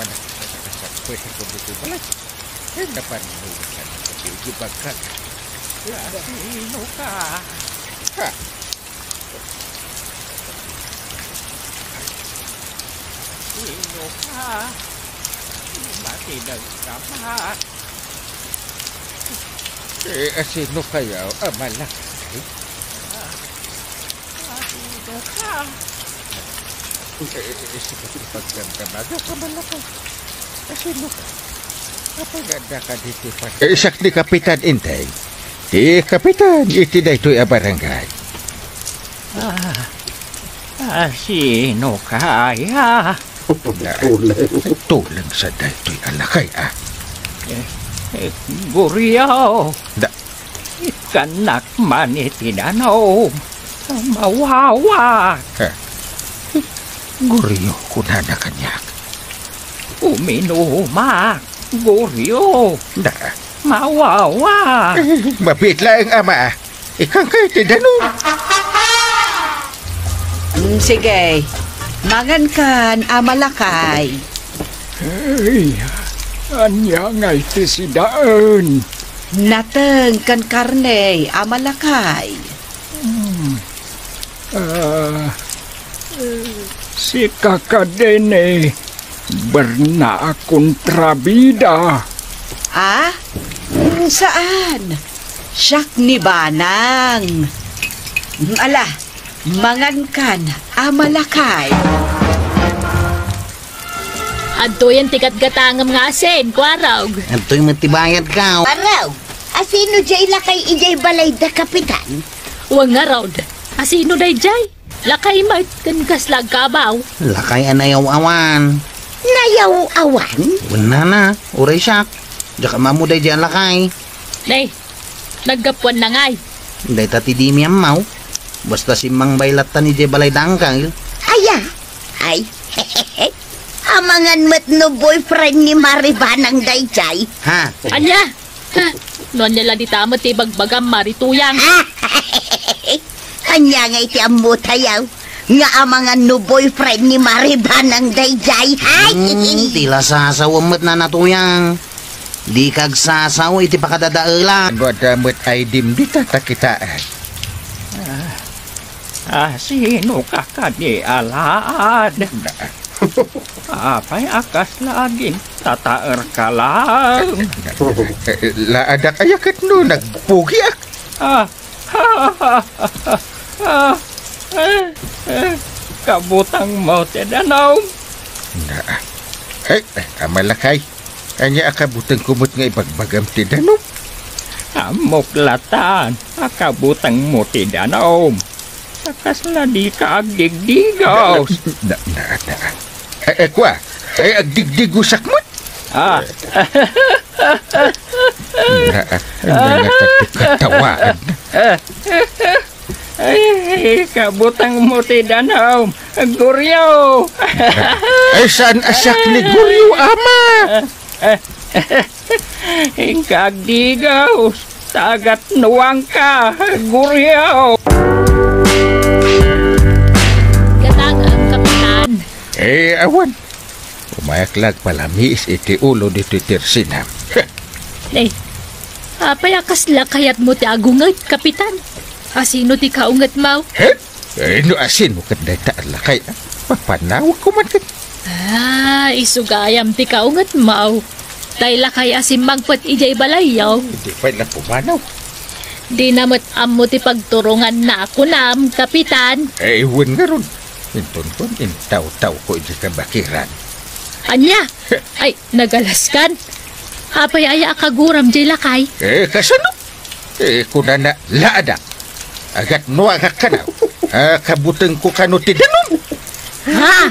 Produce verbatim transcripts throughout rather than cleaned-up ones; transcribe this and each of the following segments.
Anak, sa kasappuet ko ditoy balay. Ay, napanusan ko ditoy bagkag. Sino ka? Ha? Sino ka? Matideg ka ba? Eh, asino kayaw a malakay? Matideg ka. Eh, eh, sige, ipagdamdama ka, malakay. Asino ka? Apay nga adda ka ditoy pa-, eh, siak ni Kapitan Enteng. Ti kapitan iti daytoy a barangay. Ah, ah, sino kaya? Tuleng. Tuleng sa daytoy a lakay, ah. Eh, eh, Guryo. Da- Ikkannak man iti danum. Mawawak. Eh, Guryo, kunana kaniak. Uminumak, Guryo. Da. Mawawak. Eh, mabiit laeng, ama. Ikkanka iti danum. Mm, sige. Mangankan a malakay. Ay, ania nga iti sidaen? Nateng ken karne a malakay. Hmm. Ah, sika kadin, eh. Berna a kontrabida. Ah? Mm, saan? Siak ni Banang. Mm, ala, mangankan a malakay. Adtoyen ti gatgatangem nga asin, Kuarog. Adtoy met ti bayadko. Kuarog, asino jay lakay idiay balay da Kapitan? Wen ngarud, asino dayjay? Lakay met ken kasla agkabaw. Lakay a nayaw-awan. Nayaw-awan? Wen nana, uray siak. Diak ammo dayjay a lakay. Nay, naggapuanna ngay? Dayta ti dimi ammo. Basta simmangbay latta idiay balay da Angkel. Aya? Ay, amangan met no boyfriend ni Mari Banang dayjay. Ha? Ania? Ha? No ania la dita met ti ibagbagam, Mari Tuyang? Ania nga iti ammo tayaw nga amangan no boyfriend ni Mari Banang dayjay? Ay! Hmm, ti la sasawem met, Nana Tuyang. Dika agsasao iti pakadadaela. No adda met I D-m dita ta kitaen. Ah, ah, sino ka kadi, alaad? Apay a kasla agintataerka laeng? Eh, laadak aya ket no nagpugiak? Ah, ah, eh, eh, kabutangmo ti danum. Na, eh, eh, a malakay. Ania a kabutengko met nga ibagbagam ti danum? Ammok latan a kabutengmo ti danum. Ta kasla dika agdigdigos. Na, na, na, na. Eh, eh, kua, eh, agdigdigosak met. Ah. Na, na, nga ti katawaan. Ay, kabutangmo ti danum, Guryo. Ay, saan a siak ni Guryo, ama? Inka agdigos, ta agatnuangka, Guryo. Gatangem, Kapitan. Eh, awan. Umayak la agpalamiis iti ulo ditoy tersinam. Eh, apay a kasla kayatmo ti agunget, Kapitan? Asino ti kaungetmo? Eh? Eh, no asino ket dayta a lakay, a? Mapanawagko man ket. Ah, isu gayam ti kaungetmo. Tay lakay a simmangpet idiay balayyo. Di pay la pumanaw. Dina met ammo ti pagturonganna, kunam, Kapitan. Eh, wen ngarud. Inton kun, intawtawko idiay kabakiran. Ania? Ay, nagalaskan. Apay aya a kaguram jay lakay? Eh, kasano? Eh, kunana, laadak. Agatnuangak kano. Ah, kabutengko kano ti danum. Ha?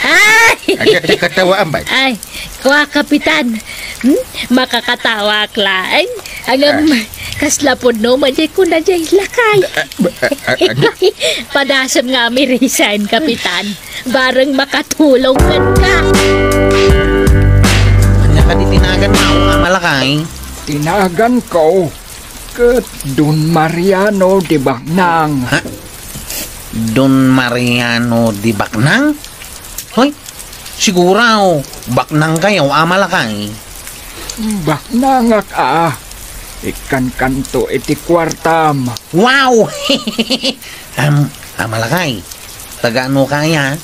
Ay! Ania ti katawaam, bay? Ay, kua, Kapitan. Hmm? Makakatawaak laeng. Ngem, ah, kasla pudno man jay kuna jay lakay. Ah, ah, ah, ania? Padasem nga amirisan, Kapitan. Bareng makatulong kenka. Ania kadi tinagan, Mao, a malakay? Tinaganko ket Don Mariano de Baknang. Ha? Don Mariano de Baknang? Hoy, siguro, baknangkayo, Ama Lakay. Baknangak a. Ikkankanto iti kuartam. Wow! Am, Ama Lakay, taga-anokayo?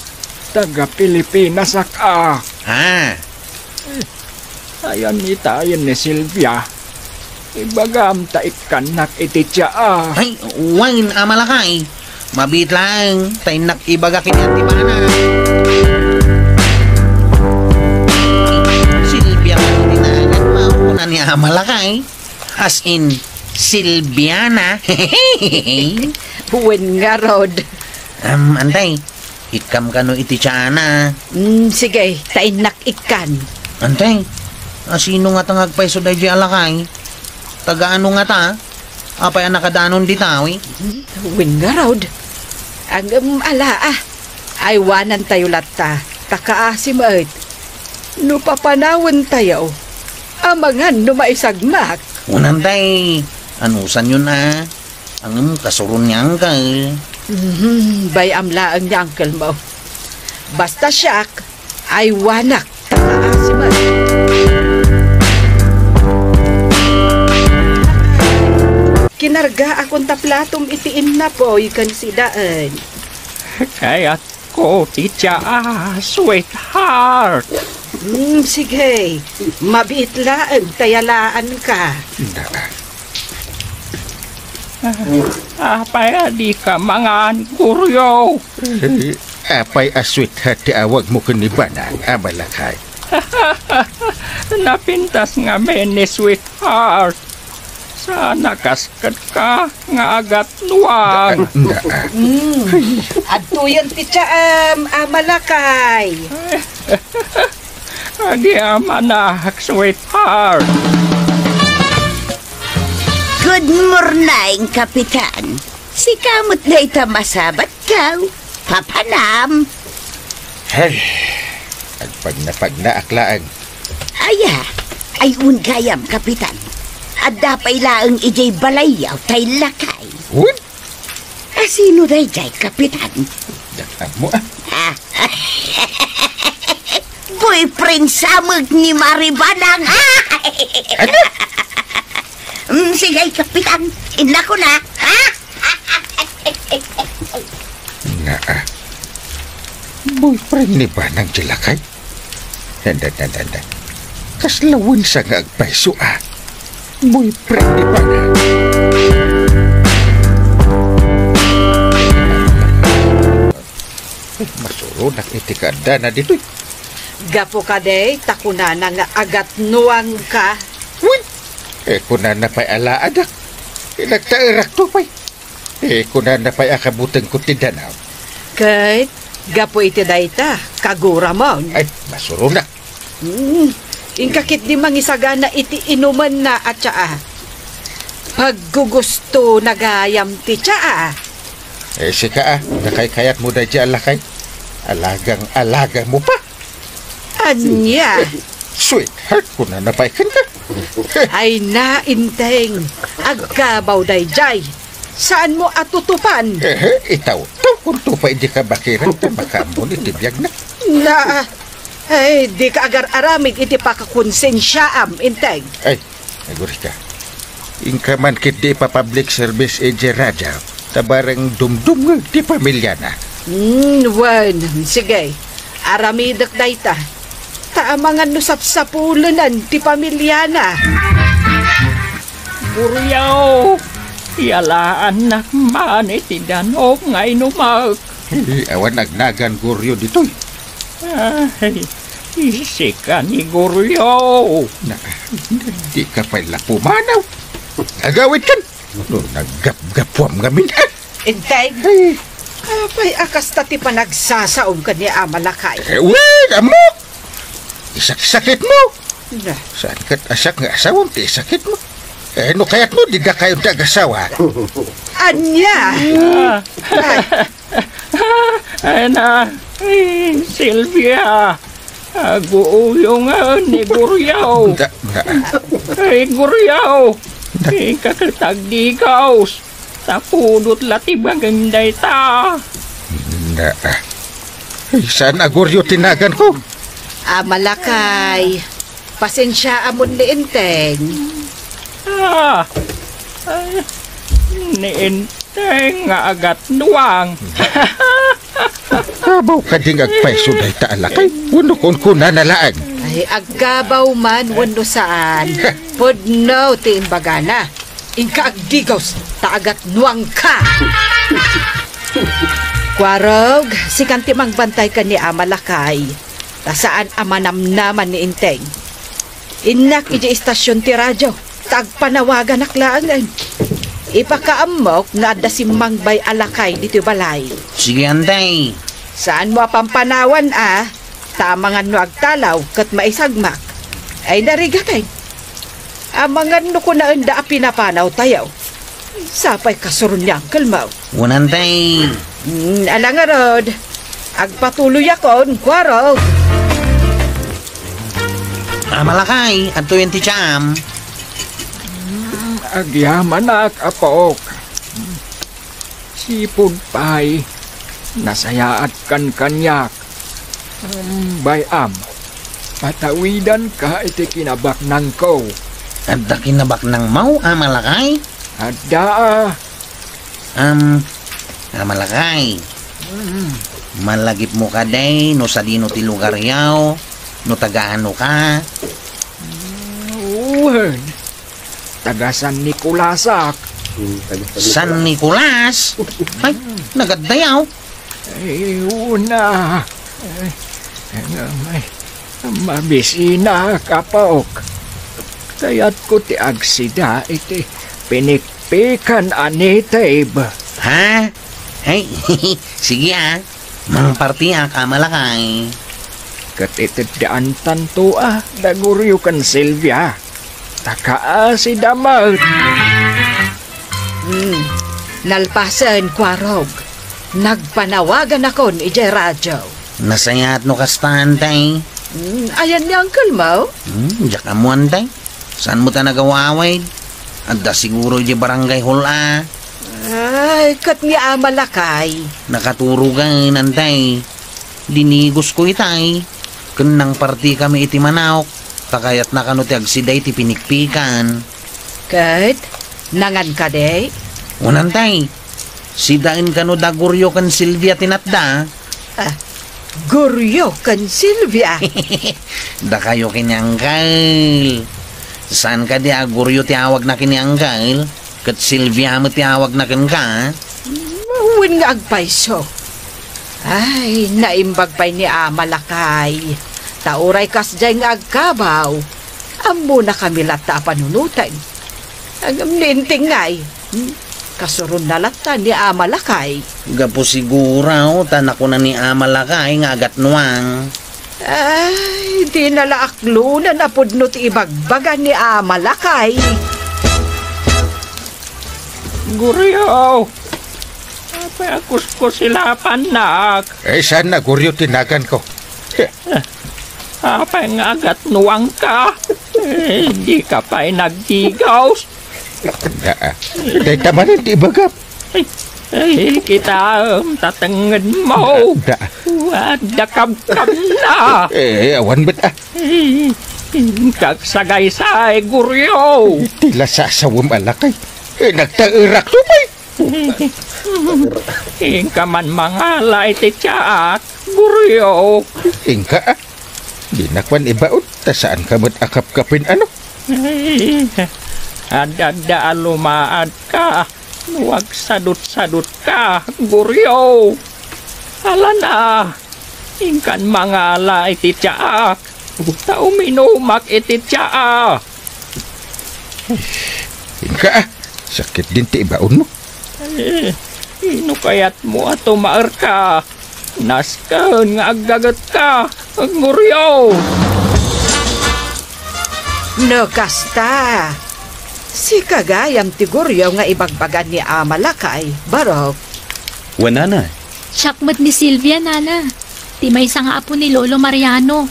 Taga-Pilipinasak a. Ha? Ayan itayen ni Silvia. Ibagam ta ikkannak iti tsaa. Ay, wen, Ama Lakay. Mabiit laeng, ta innak ibaga ken ni Auntie Bana. Silvia, iti naanad mo, kuna ni Ama Lakay. As in, Silviana. Wen ngarud. Am, Antay, ikkam kano iti tsaana. Mm, sige, ta innak ikkan. Antay, asino ngata nga agpayso daydiay a lakay? Taga-ano ngata? Apay a nakadanon dita, wi? Wen ngarud. Ngem ala, a. Aywanantayo latta, ta kaasi met. No papanawentayo, amangan no maisagmak. Kunantay, anusanyon a. Ngem kasuron ni Uncle. Mhm, bay-am laeng ni Uncle mo. Basta siak, aywanak ta kaasi met. Kinargaakon ta platom iti innapoy ken sidaen. Kayat ko ti tsaa, sweetheart. Hmm, sige. Mabiit laeng ta yalaanka. Apay a dika mangan, Goryo? Eh, apay a sweetheart ti awagmo ken ni Bana, Ama Lakay? Napintas ngamin ni sweetheart. Saan a kasketka nga agatnuang. Da, da. Mm. Adtoyen ti tsaam, Ama Lakay. Agyamanak, sweetheart. Good morning, Kapitan. Sika met dayta masabatko. Papanam. Ay, agpagnapagnaak laeng. Aya, ay-un gayam, Kapitan. Adda pay laeng idiay balayyo tay lakay. Wen? Asino daydiay, Kapitan? Dakam mo, a. Ah. Boyfriend sa met ni Mari Banang. Ano? Mm, sige, Kapitan. Innak na. Nga, a. Boyfriend ni Banang ti lakay? Handa, handa, handa. Kasla wen sa nga agpayso, a. Boyfriend ni Banang. Ay, masuronak iti kaaddana ditoy. Gapu kadi, ta kunana nga agatnuangka. Wen, e, kunana pay a laadak. Inagtaerakto pay. E, kunana pay a kabutengko ti danum. Ket, gapu iti dayta, kaguramon. Ay, masuronak. Hmm, inka ketdi mangisagana iti inumenna a tsaa. Paggugustona gayam ti tsaa. E, sika, a, nakaykayatmo daydiay a lakay. Alagang-alaga mo pa. Ania? Sweetheart, kunana pay kenka. Ay na, Enteng. Agkabaw daydiay. Saanmo a tutupan? Ehe, itaw. Tawkonto pay idi kabakiran ta makaammo iti biagna. Na, ay, dika agar-aramid iti pakakonsensiaam, Enteng. Ay, nagurika. Inka man ketdi ipa-public service iti radio, ta bareng dumdumngeg ti pamiliana. Hmm, wen, sige. Aramidek dayta. Ta amangan no sapsapulenen ti pamiliana. Guriaw, yalaannak man iti danum nga inumek. Awan agnagan Goryo ditoy. Ay, sika ni Goryo. Na, dika pay la pumanaw. Agawidkan. No, naggapgapuam ngamin, a. Enteng. Ay. Apay a kasta ti panagsasaom ken ni Ama Lakay? E, wen, ammok. Isaksakitmo. Na. Saan ket a siak nga asawam ti isakitmo? E, no kayatmo, dida kayon ti agasawa. Ania? A. Ay. Ay na, ay, Silvia, aguuyongen ni Guriaw. Da, da. Ay, Guriaw, inka ket agdigaus, ta pudot la ti bagim dayta. Da. Ay, saan a Goryo ti naganko? Ama Lakay, pasensiaam ni Enteng. Ah, ay, ni Enteng nga agatnuang. Abaw kadi nga agpayso dayta a lakay, wenno kunkunana laeng? Ay, agkabaw man wenno saan, pudno ti imbagana. Inka agdigos, ta agatnuangka. Kuarog, sikan ti mangbantay ken ni Ama Lakay, ta saan a manamnaman ni Enteng. Innak idiay istasion ti radio, ta agpanawaganak laengen. Ipakaammok nga adda simmangbay a lakay ditoy balay. Sige, Enteng. Saanmo a pampanawan a, ta amangan no agtalaw ket maisagmak. Ay, narigaten. Amangan no kunaenda a pinapanawtayo. Sapay kasuron ni Uncle Mau. Wen, Enteng. Hmm, ala ngarud. Agpatuloyakon, kuarog. Ama Lakay, adtoyen ti siam. Hmm, agyamanak, apok. Sipud pay, nasayaatkan kaniak. Bay-am, patawidanka iti kinabaknangko. Adda kinabaknangmo, Ama Lakay? Adda a. Am, Ama Lakay. Mm. Malagipmo kadi no sadino ti lugaryo, no taga-anoka? Wen, taga San Nicolasak. San Nicolas? Ay, nagaddayaw. Ay, una. Ay, nga may mabisinak, apok. Kayatko ti agsida iti pinikpikan a native. Ha? Ay, sige, ah. Mangpartiak, Ama Lakay. Ket iteddaantanto a da Goryo ken Silvia. Ta kaasida met. Hmm, nalpasen, kuarog. Nagpanawaganakon idiay radio. Nasayaat no kasta, Enteng. Hmm, ayan ni Uncle Mau? Hmm, diak ammo, Enteng. Saan mo ta nagawawaid? Adda siguro idiay barangay hall a. Ay, ket ni Ama Lakay. Nakaturogen, Enteng. Dinigosko itay. Ken nangpartikami iti manok, ta kayatna kano ti agsida iti pinikpikan. Ket, nangan kadi? Wen, Enteng. Sidaen kano da Goryo ken Silvia ti natda. Ah, Goryo ken Silvia? Dakayo ken ni Uncle. Saan kadi a Goryo ti awagna ken ni Uncle? Ket Silvia met ti awagna kenka, a? Wen nga agpayso. Ay, naimbag pay ni Ama Lakay. Ta uray kasdiay nga agkabaw, ammonakami latta a panunoten. Ngem ni Enteng ngay, hmm? Kasuronna latta ni Ama Lakay. Gapu siguro ta nakuna ni Ama Lakay nga agatnuang. Ay, dina la aklonen a pudno ti ibagbaga ni Ama Lakay. Goryo! Apay a kuskusilapannak? Eh, saan a Goryo ti naganko? Apay nga agatnuangka? Eh, dika pay nagdigos? Daa, dayta manen ti ibagam. Ay, ay, kitaem, tatengngedmo. Da. Adda kabkabna. Eh, awan met, a. Eh, kagsagaysay, Goryo. Ti la sasawem a lakay. Eh, nagtaerakto pay. Inka man mangala iti tiaak, Goryo. Inka, a. Dinak man ibaon, ta saanka met a kapkapen, ano? Ay, adda a lumaadka. No agsadutsadutka, Goryo. Alana, inkan mangala iti tiaak, ta uminumak iti tiaak. Inka, a. Sakit din ti ibaonmo. Eh, ino kayatmo a tumaerka? Nasken nga aggagetka, Goryo! No kasta, sika gayam ti Goryo nga ibagbaga ni Ama Lakay, Barok. Wen, nana. Siak met ni Silvia, nana. Ti maysa nga apo ni Lolo Mariano.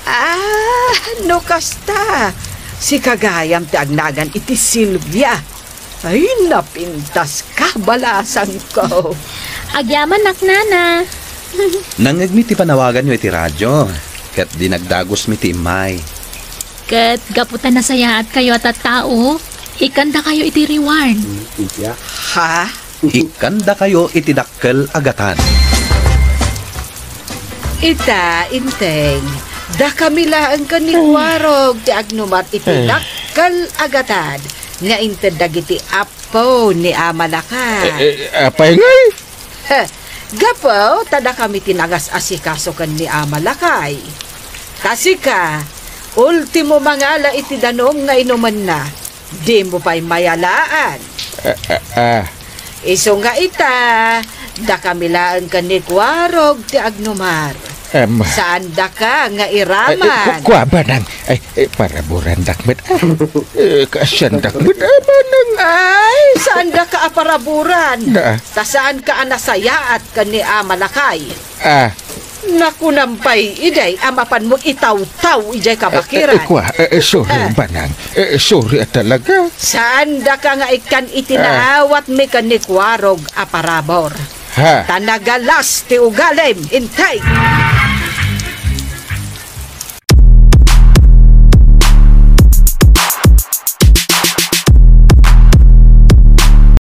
Ah, no kasta, sika gayam ti agnagan iti Silvia. Ay, napintaska, balasangko. Agyamanak, nana. Nangngegmi ti panawaganyo iti radio, ket dinagdagusmi ti immay. Ket gapu ta nasayaatkayo a tattao, ikkandakayo iti reward. Ha? Ikkandakayo iti dakkel a gatad. Ita, Inteng, dakami laeng ken ni Kuarog ti agnumar iti Eh. dakkel a gatad nga inted dagiti apo ni Amalakay. Eh, eh, apay ngay? Heh, gapu ta dakami ti nagas-asikaso ken ni Amalakay. Ta sika, ultimo mangala iti danum nga inumenna, dimo pay mayalaan. Ah, ah, ah. Isu nga ita, dakami laeng ken ni Kuarog ti agnumar. Em. Saandaka nga Ay, eh, iraman. ku-, kua, Banang. Ay, eh, paraburandak met, ah. Eh, kaasiandak met, ah, Banang. Ay, saandaka a paraburan. Na. Ta saanka a nasayaat ken ni Amalakay. Ah. Nakunam pay idiay a mapanmo itawtaw idiay kabakiran. Eh, eh, kua, eh, eh, sorry, Ah. Banang. Eh, eh, sorry a talaga. Saandaka nga ikkan iti Ah. naawatmi ken ni Kuarog a parabur. Ha? Ta nagalas ti ugalim, Inteng.